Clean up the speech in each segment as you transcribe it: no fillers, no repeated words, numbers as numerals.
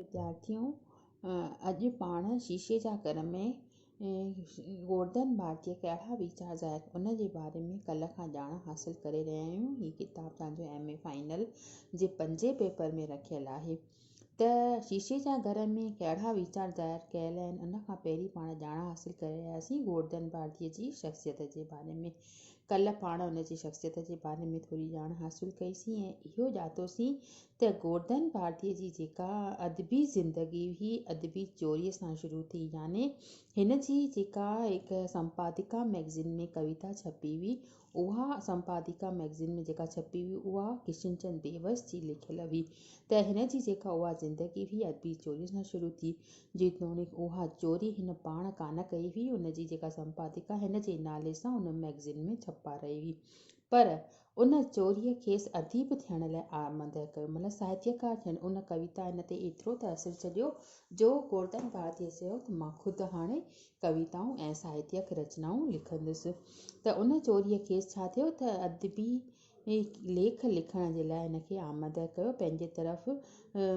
وديارٿيون اڄ پاڻ شيشي جا گهر ۾ گوورڌن ڀارتيءَ ڪهڙا ويچار ظاهر ان جي باري ۾ ڪلهه کان ڄاڻ حاصل ڪري رهيا آهيون. هي ڪتاب توهان جو ايم اي فائنل جي پنجين پيپر ۾ رکيل آهي ته شيشي جا گهر ۾ ڪهڙا ويچار ظاهر ڪيل آهن ان کان پهرين پاڻ ڄاڻ حاصل ڪري رهياسين گوورڌن ڀارتيءَ جي شخصيت جي باري ۾. ڪلهه پاڻ ان جي شخصيت جي باري ۾ ٿوري ڄاڻ حاصل ڪئي سين ۽ اهو ڄاتوسين ته گورڌن ڀارتيء جي جيڪا ادبي زندگي هئي ادبي چوريء سان شروع ٿي يعني هن جي جيڪا هڪ سمپادڪا مئگزين ۾ ڪويتا ڇپي هئي اها سمپادڪا مئگزين ۾ جيڪا ڇپي هئي اها ڪشن چند بيوس جي لکيل هئي ته هن جي جيڪا اها زندگي هئي ادبي چوريء سان شروع ٿي جيتوڻيڪ اها چوري هن پاڻ ڪانه ڪئي هئي، ان جي جيڪا سمپادڪا هن جي نالي سان ان مئگزين ۾ ڇپارائي هئي، پر ان چوريء کيس اديب ٿيڻ لاء آماده ڪيو، مطلب ساهتيڪار ٿيڻ. ان ڪويتا هن تي ايترو ته اثر ڇڏيو، جو گورڌن ڀارتيء چيو ته مان خود هاڻي ڪويتائون ۽ ساهتيڪ رچنائون لکندس. ته ان چوريء کيس ڇا ٿيو ته ادبي ليک لکڻ جي لاء هن کي آماده ڪيو، پنهنجي طرف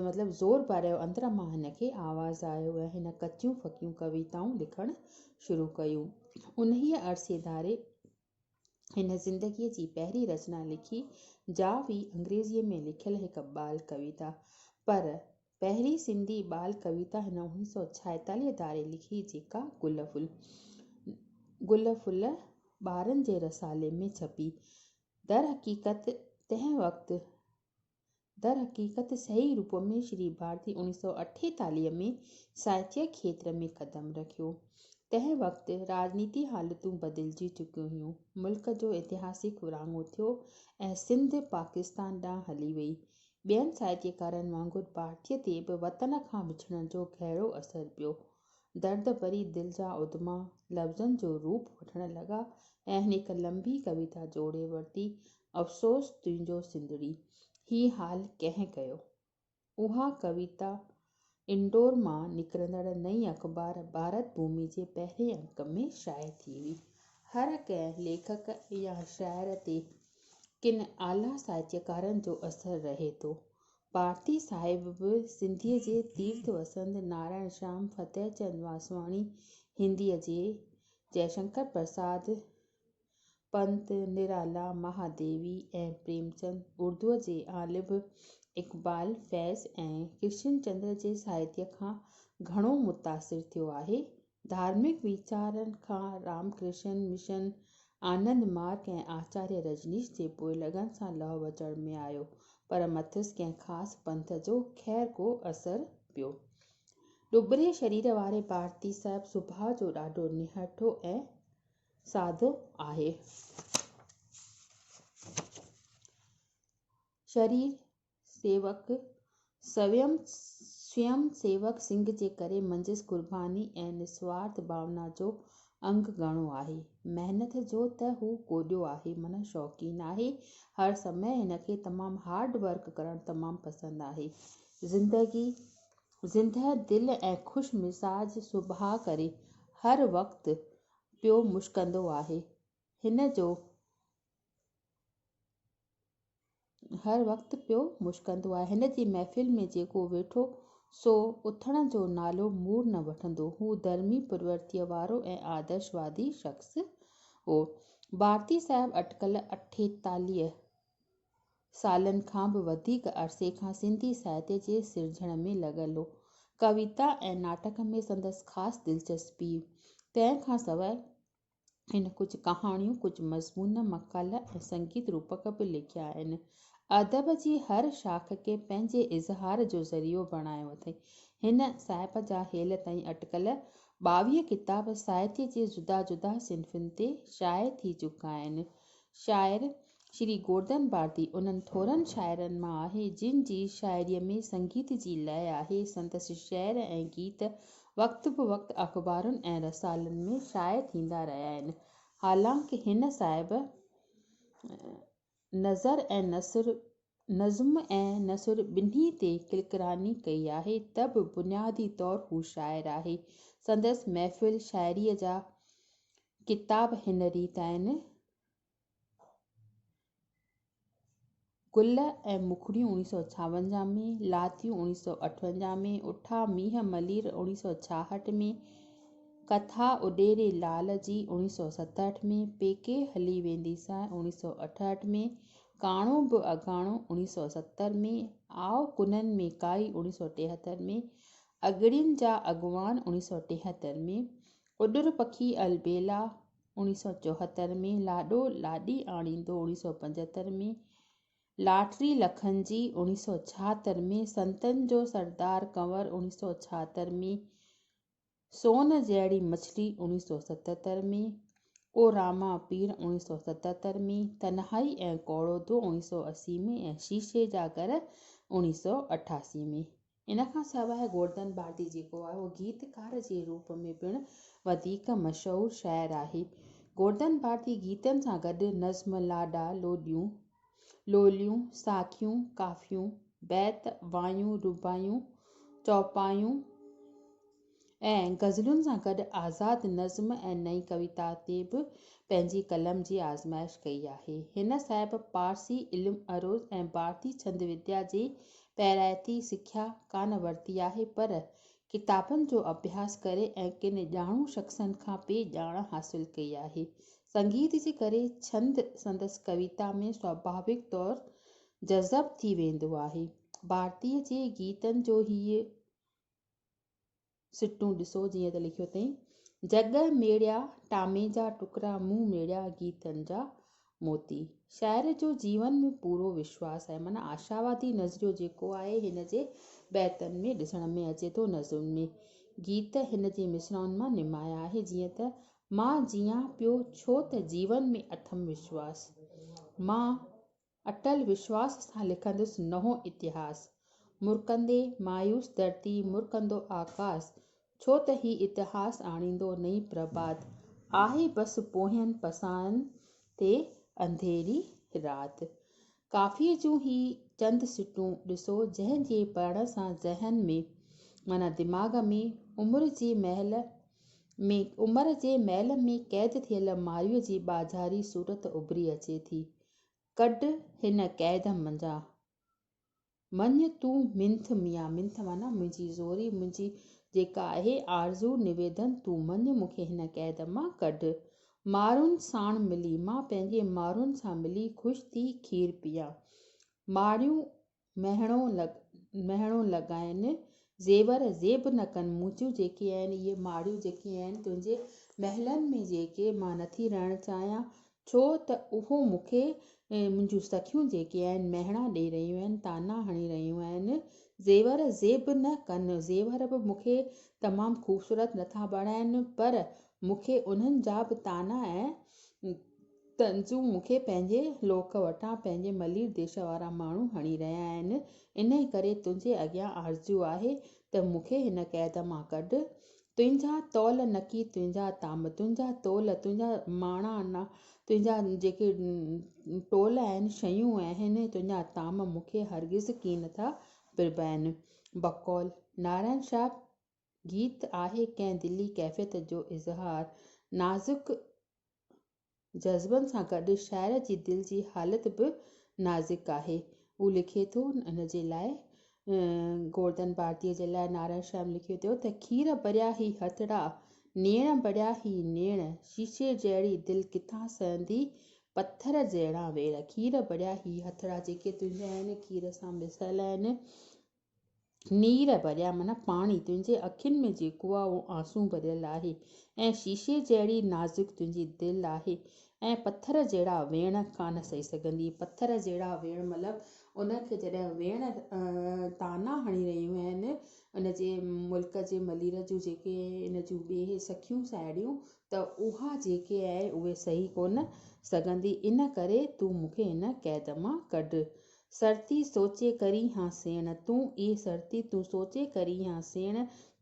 مطلب زور ڀريو، اندر مان هن کي آواز آيو ۽ هن ڪچيون ڦڪيون ڪويتائون لکڻ شروع ڪيون. انهيء عرصي ڌاري هن زندگيء جي پهرين رچنا لکي، جا هئي انگريزيء ۾ لکيل هڪ ٻال ڪويتا. پر پهرين سنڌي ٻال ڪويتا هن اوڻيهه سؤ ڇائيتاليهه ڌاري لکي، جيڪا گل ڦل گل ڦل ٻارن جي رسالي ۾ ڇپي. درحقيقت تنهن وقت درحقيقت صحيح روپ ۾ شري ڀارتي اوڻيهه سؤ اٺيتاليهه ۾ ساهتيه کيتر ۾ قدم رکيو. تنهن وقت راڄنيتي حالتون بدلجي چڪيون هيون. ملڪ جو اتهاسڪ ورهاڱو ٿيو ۽ سنڌ پاڪستان ڏانهن هلي وئي. ٻين ساهتيڪارن وانگر ڀارتيء تي به وطن کان وڇڙڻ جو گهرو اثر پيو. درد ڀري دل جا اڌما لفظن جو روپ وٺڻ لڳا ۽ هن هڪ لنبي ڪويتا جوڙي ورتي، افسوس تنهنجو سنڌڙي، هي حال ڪنهن ڪيو؟ اها ڪويتا انڊور مان نڪرندڙ نئين اخبار ڀارت ڀومي جي پهرين انڪ ۾ شايع ٿي هئي. هر ڪنهن ليکڪ يا شاعر تي ڪن اعليٰ ساهتيڪارن جو اثر رهي ٿو. ڀارتي صاحب به سنڌيء جي تيرٿ وسند، نارائڻ شيام، فتح چند واسواڻي، هنديء جي جئشنڪر پرساد، پنت، نرالا، مهاديوي ۽ پريمچند، اردوء جي عالب اقبال، فيض ۽ ڪرشن چندر جي ساهتيه کان گهڻو متاثر ٿيو آهي. ڌارمڪ ويچارن کان رام ڪرشن مشن، آنند مارگ ۽ آچاريه رجنيش جي پوئلڳن سان لهه وچڙ ۾ آيو، پر مٿس ڪنهن خاص پنٿ جو خير ڪو اثر پيو. ڏٻري شرير واري ڀارتي صاحب سڀاء جو ڏاڍو نهٺو ۽ سادو آهي. شرير سيوڪ، سويم سويم سيوڪ سنگهه جي ڪري منجهس قرباني ۽ نسوارٿ ڀاونا جو انگ گهڻو آهي. محنت جو ته هو ڪوڏيو آهي معنيٰ شوقين آهي. هر سمي هن کي تمام هارڊ ورڪ ڪرڻ تمام پسند آهي. زندگي زندهه دل ۽ خوش مزاج سڀاء ڪري هر وقت پيو مشڪندو آهي. هن جو. هر وقت پيو مشڪندو آهي. هن جي محفل ۾ جيڪو ويٺو سو اٿڻ جو نالو مور نه وٺندو. هو ڌرمي پرورتيء وارو ۽ آدرشوادي شخص هو. ڀارتي صاحب اٽڪل 48 سالن کان به وڌيڪ عرصي کان سنڌي ساهتيه جي سرجڻ ۾ لڳل هو. ڪويتا ۽ ناٽڪ ۾ سندس خاص دلچسپي هئي. تنهن کان سواء هن ڪجهه ڪهاڻيون، ڪجهه مضمون، مقالا ۽ سنگيت روپڪ به لکيا آهن. ادب جي هر شاخ کي پنهنجي اظهار جو ذريعو بڻايو اٿئي. هن صاحب جا هيل تائين اٽڪل 22 ڪتاب ساهتيه جي جدا جدا صنفن تي شايع ٿي چڪا آهن. شاعر شري گورڌن ڀارتي انهن ٿورن شاعرن مان آهي، جن جي شاعريء ۾ سنگيت جي لئه آهي. سندس شعر ۽ گيت وقت به وقت اخبارن ۽ رسالن ۾ شايع ٿيندا رهيا آهن. حالانڪ هن صاحب نظر ۽ نثر، نظم ۽ نثر ٻنهي تي ڪلڪراني ڪئي آهي، ته به بنيادي طور هو شاعر آهي. سندس محفل شاعريء جا ڪتاب هن ريت آهن. گل ۽ مکڙيون اوڻيهه سؤ ڇاونجاهه ۾، لاتيون اوڻيهه سؤ اٺونجاهه ۾، اٺا مينهن ملير اوڻيهه سؤ ڇاهٺ ۾، ڪٿا اڏيري لال جي اوڻيهه سؤ ستهٺ ۾، پيڪي هلي وينديسانء اوڻيهه سؤ اٺهٺ ۾، ڪاڻو به اگهاڻو اوڻيهه سؤ 70 ۾، آء ڪنن ۾ ڪائي اوڻيهه سؤ 73 ۾، اڳڙين جا اڳواڻ اوڻيهه سؤ 73 ۾، اڏر پکي البيلا اوڻيهه سؤ 74 ۾، لاڏو لاڏي آڻيندو اوڻيهه سؤ 75 ۾، لاٽري لکن جي اوڻيهه سؤ 76 ۾، سنتن جو سردار ڪنور اوڻيهه سؤ 76 ۾، سون جهڙي مڇلي اوڻيهه سؤ 77 ۾، او راما پير اوڻيهه سؤ 77 ۾، تنهائي ۽ ڪوڙودو اوڻيهه سؤ 80 ۾ ۽ شيشي جا گهر اوڻيهه سؤ 88 ۾. ان کان سواء گورڌن ڀارتي جيڪو آهي اهو گيتڪار جي روپ ۾ پڻ وڌيڪ مشهور شاعر آهي. گورڌن ڀارتي گيتن سان گڏ نظم، لاڏا، لوڏيون، لوليون، ساکيون، ڪافيون، بيت، وايون، رباعيون، چوپايون ۽ غزلن سان گڏ آزاد نظم ۽ نئين ڪويتا تي به پنهنجي قلم جي آزمائش ڪئي آهي. هن صاحب پارسي علم عروض ۽ ڀارتي ڇند وديا جي پيرائتي سکيا ڪانه ورتي آهي پر ڪتابن جو اڀياس ڪري ۽ ڪن ڄاڻو شخصن کان پي ڄاڻ حاصل ڪئي آهي. سنگيت جي ڪري ڇند سندس ڪويتا ۾ سواڀاوڪ طور جذب ٿي ويندو آهي. ڀارتيء جي گيتن جو هيء سٽون ڏسو جيئن ته لکيو اٿئين، جڳ ميڙيا ٽامي جا ٽڪرا مون ميڙيا گيتن جا موتي. شاعر جو جيون ۾ پورو وشواس آهي معنيٰ آشاوادي نظريو جيڪو آهي هن جي بيتن ۾ ڏسڻ ۾ اچي ٿو نظمن ۾ گيت هن جي مصرعن مان نمايان آهي جيئن ته مان جيان پيو ڇو ته جيون ۾ اٿم وشواس مان اٽل وشواس سان لکندس نئون اتهاس. مرڪندي مايوس ڌرتي، مرڪندو آڪاس، ڇو ته هي اتهاس آڻيندو نئين پرڀات. آهي بس پوئين پساهن تي انڌيري رات. ڪافيء جون هي چند سٽون ڏسو، جنهن جي پڙهڻ سان ذهن ۾ معنيٰ دماغ ۾ عمر جي محل ۾ عمر جي محل ۾ قيد ٿيل مارئيء جي ٻاجهاري صورت اڀري اچي ٿي. ڪڍ هن قيد منجهان، مڃ تون منٿ ميان، منٿ معنيٰ منهنجي زوري، منهنجي جيڪا آهي آرزو، نويدن، تون مڃ، مون کي هن قيد مان ڪڍ. مارون ساڻ ملي، مان پنهنجي مارون سان ملي خوش ٿي کير پيان. ماڙيون مهڻو مهڻو لڳائين، زيور زيب نه ڪن، منهنجون جيڪي آهن اهي ماڙيون جيڪي آهن تنهنجي محلن ۾ جيڪي مان نٿي رهڻ چاهيان، ڇو ته اهو مون کي منهنجون سکيون جيڪي آهن مهڻا ڏئي رهيون آهن، طعنا هڻي رهيون آهن، زيور زيب نه ڪن، زيور به مون کي تمام خوبصورت نٿا بڻائن، پر مون کي انهن جا به طعنا ۽ طنزون مون کي پنهنجي لوڪ وٽان پنهنجي ملير ديش وارا ماڻهو هڻي رهيا آهن، انهيء ڪري تنهنجي اڳيان آرزو آهي ته مون کي هن قيد مان ڪڍ. تنهنجا تول نڪي تنهنجا طعام، تنهنجا تول، تنهنجا ماڻا، تنهنجا جيڪي ٽول آهن، شيون آهن، تنهنجا طعام مون کي هرگز ڪين ٿا پرڀائن. بقول نارائڻ شاهه گيت آهي ڪنهن دلي ڪيفيت جو اظهار، نازڪ جذبن سان گڏ شاعر جي دل جي حالت به نازڪ آهي. هو لکي ٿو، ان جي لاء گورڌن ڀارتيء جي لاء نارائڻ شيام لکي ٿو ته کير ڀريا هي هٿڙا، نيڻ ڀريا هي نيڻ، شيشي جهڙي دل ڪٿان سهندي پٿر جهڙا ويڻ. کير ڀريا هي هٿڙا جيڪي تنهنجا آهن، کير سان مثل آهن. نير ڀريا معنيٰ پاڻي تنهنجي اکين ۾ جيڪو آ اهو آنسون ڀريل آهي ۽ شيشي جهڙي نازڪ تنهنجي دل آهي ۽ پٿر جهڙا ويڻ ڪانه سهي سگهندي. پٿر جهڙا ويڻ مطلب ان کي جڏهن ويڻ طعنا هڻي رهيون آهن ان جي ملڪ جي ملير جون جيڪي ان جون ٻئي سکيون ساهيڙيون ته اها جيڪي آهي اهي سهي ڪونه سگهندي ان ڪري تون مون کي هن قيد مان ڪڍ. سرتي سوچي ڪرين ها سيڻ، تون اي سرتي تون سوچي ڪرين ها سيڻ،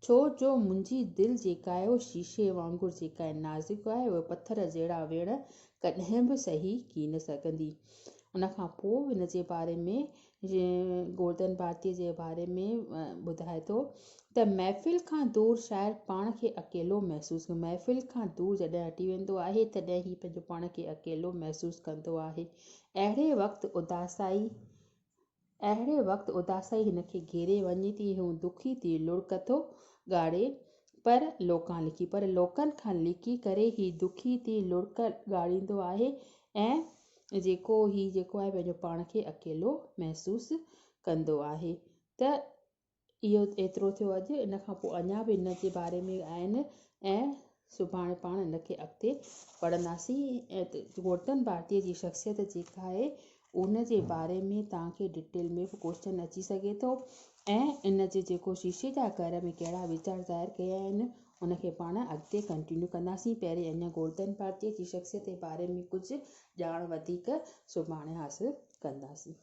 ڇو جو منهنجي دل جيڪا آهي اهو شيشي وانگر جيڪا آهي نازڪ آهي، اهي پٿر جهڙا ويڻ ڪڏهن به سهي ڪين سگهندي. ان کان پوء هن جي باري ۾ گورڌن ڀارتيء جي باري ۾ ٻڌائي ٿو ته محفل کان دور شاعر پاڻ کي اڪيلو محسوس محفل کان دور جڏهن هٽي ويندو آهي تڏهن هي پنهنجو پاڻ کي اڪيلو محسوس ڪندو آهي. اهڙي وقت اداسائي اهڙي وقت اداسائي هن کي گهيري وڃي ٿي، هو دکي ٿي لڙڪ ٿو ڳاڙي، پر لوڪان لڪي، پر لوڪن کان لڪي ڪري هي دکي ٿي لڙڪ ڳاڙيندو آهي ۽ جيڪو هي جيڪو آهي پنهنجو پاڻ کي اڪيلو محسوس ڪندو آهي ته اهو ايترو ٿيو اڄ ان کان پوء اڃا به ان جي باري ۾ آهن ۽ سڀاڻي پاڻ ان کي اڳتي پڙهنداسين ۽ گوتم ڀارتيء جي شخصيت جيڪا آهي ان جي باري ۾ توهان کي ڊيٽيل ۾ به ڪوشچن اچي سگهي ٿو ۽ ان جي جيڪو شيشي جا گهر ۾ ڪهڙا ويچار ظاهر ڪيا آهن ان کي پاڻ اڳتي ڪنٽينيو ڪنداسين پهرين اڃا گوتم ڀارتيء جي شخصيت جي باري ۾ ڪجهه ڄاڻ وڌيڪ سڀاڻي حاصل ڪنداسين.